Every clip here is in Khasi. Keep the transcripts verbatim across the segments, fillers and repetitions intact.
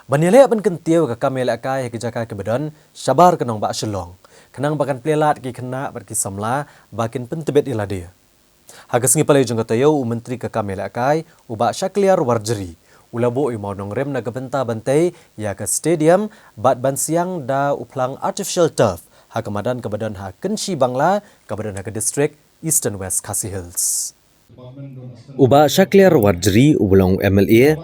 Ban ïaleh ban kyntiew ka kam ïalehkai ha ki jaka kiba don shabar ka nongbah Shillong, khnang ba kan plie lad ki khynnah bad ki samla ba kin pyntbit ïa lade. Ha ka sngi Palei jong ka taïew, u Myntri ka kam ïalehkai, u Bah Shakliar Warjri, u la buh ïa u mawnongrim na ka bynta ban tei ïa ka stadium bad ban siang da u phlang artificial turf ha ka madan kaba don ha Kynshi Bangla, kaba don ha ka district Eastern West Khasi Hills. U Bah Shakliar Warjri, uba long u M L A,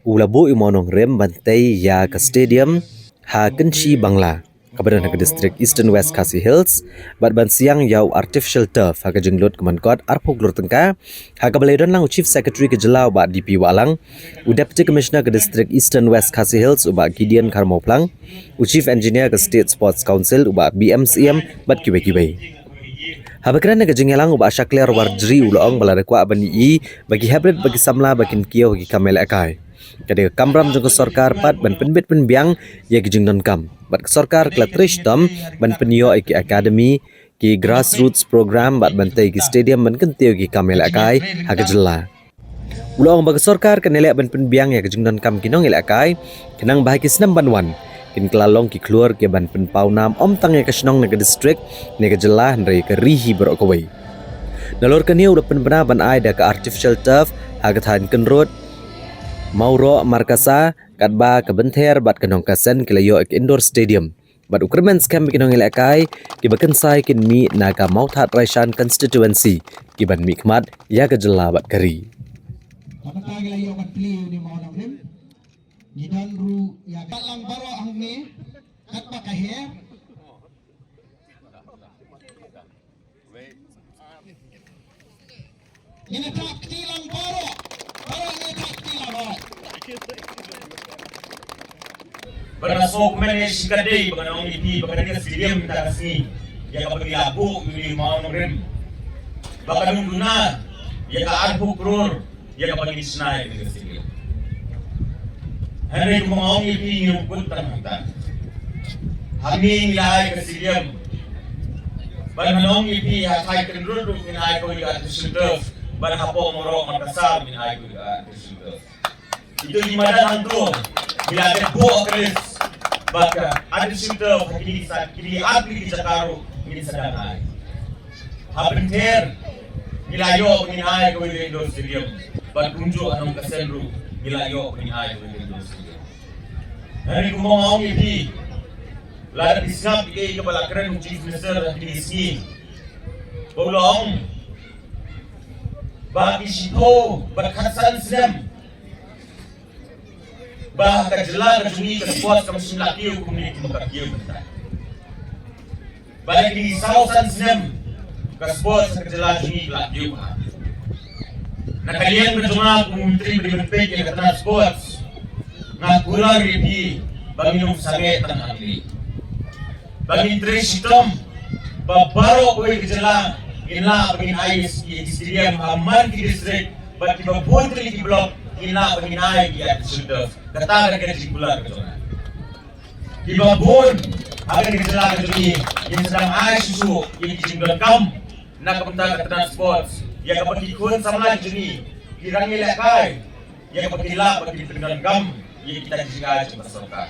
u la buh ïa u mawnongrim ban tei ïa ka stadium ha Kynshi Bangla, kaba don ha ka district Eastern West Khasi Hills, bad ban siang ïa u artificial turf ha ka jinglut kaba kot arphew klur tyngka, ha kaba la ïadon lang u Chief Secretary ka jylla, u Bah D P Wahlang, u Deputy Commissioner ka district Eastern West Khasi Hills, u Bah Gideon Kharmawphlang, u Chief Engineer ka State Sports Council, u Bah B M Syiem, bad kiwei kiwei. Haba kren ha ka jingïalang, u Bah Shakliar Warjri u la ong ba lada kwah ban ïohi ba ki heprit bad ki samla ba kin kiew ha ki kam ïalehkai, ka dei ka kamram jong ka sorkar pat ban pynbit pynbiang ïa ki jingdonkam, bad ka sorkar ka la trei shitom ban pynïoh ïa ki academy, ki grassroots program bad ban tei ki stadium ban kyntiew ïa ki kam ïalehkai ha ka jylla. U la ong ba ka sorkar kan ïaleh ban pynbiang ïa ka jingdonkam ki nongïalehkai, khnang ba ha ki snem ban wan kin kylla long ki khlur kiban pynpaw nam ym tang ïa ka shnong ne ka district ne ka jylla, hynrei ka ri hi baroh kawei. Nalor kane, u la pynbna ban ai da ka artificial turf ha ka thaiñ Kynrut, Mawroh, Markasa, katba ka Bynther bad ka Nongkasen ki la ïoh ïa ka indoor stadium, bad u kyrmen skhem ba ki nongïalehkai kiba kynsai kin mih na ka Mawthadraishan constituency kiban mihkhmat ïa ka jylla bad ka ri. Ka bynta ngi la ïoh ban plie ïa une u mawnongrim, ngi don ruh ïa ka lang baroh hangne, katba ka her. Ngin ïa thap kti lang baroh. Baroh ngin ïa thap kti lang baroh. Ba nga sngewkmen ïa shi katdei ba ngan ong ïa phi ba kane ka stadium mynta ka sngi, ïa kaba ngi la buh ïa une u mawnongrim, ba kan ym duna ïa ka arphew klur ïa kaba ngin shna ïa kane ka stadium. Hynrei kumba nga ong ïa phi, ngi ym kut tang hangta. Hangne ngi la ai ka stadium. Bad ngan ong ïa phi, ha thaiñ Kynrut ruh ngin ai kawei ka artificial turf. Bad hapoh Mawroh, Markasa ngin ai kawei ka artificial turf. Ito i madan hangto, ngi la dep buh ka list. Bad ka artificial turf ha kine ki sa, kine ki arphew ki jaka ruh ngin sa dang ai. Ha Bynther ngi la ïoh ba ngin ai kawei ka indoor stadium. Bad kumjuh ha Nongkasen ruh ngi la ïoh ba ngin ai kawei ka indoor stadium. Hynrei kumba nga ong ïa phi, lada phi sngap ïa kaei kaba la kren u Chief Minister ha kine ki sngi, ba u la ong ba ki shiphew bad khatsan snem ba ha ka jylla ka jong ngi ka sports kam shym la kiew kumne kumba ka kiew mynta. Balei kine ki saw san snem ka sports ha ka jylla jong ngi ka la kiew bha? Na ka liang ka jong nga kum u Myntri ba dei ban peit ïa ka tnat sports, nga kular ïa phi ba ngin ym sangeh tang hangne. Ba ngin trei shitom ba baroh kawei ka jylla ngin lah ba ngin ai ïa ki stadium ha man ki district, bad kiba bun tylli ki block ngin lah ba ngin ai ïa ki artificial turf. Kata ka dei ka jingkular ka jong nga. Kiba bun ha kane ka jylla ka jong ngi, ngin sa dang ai shuh shuh ïa ki jingdonkam na ka bynta ka tnat sports, ïa kaba ki khun samla ki jong ngi ki rang ïalehkai, ïa kaba kin lah ba kin pyndonkam ïa kita ki jingïalehkai jong ka sorkar.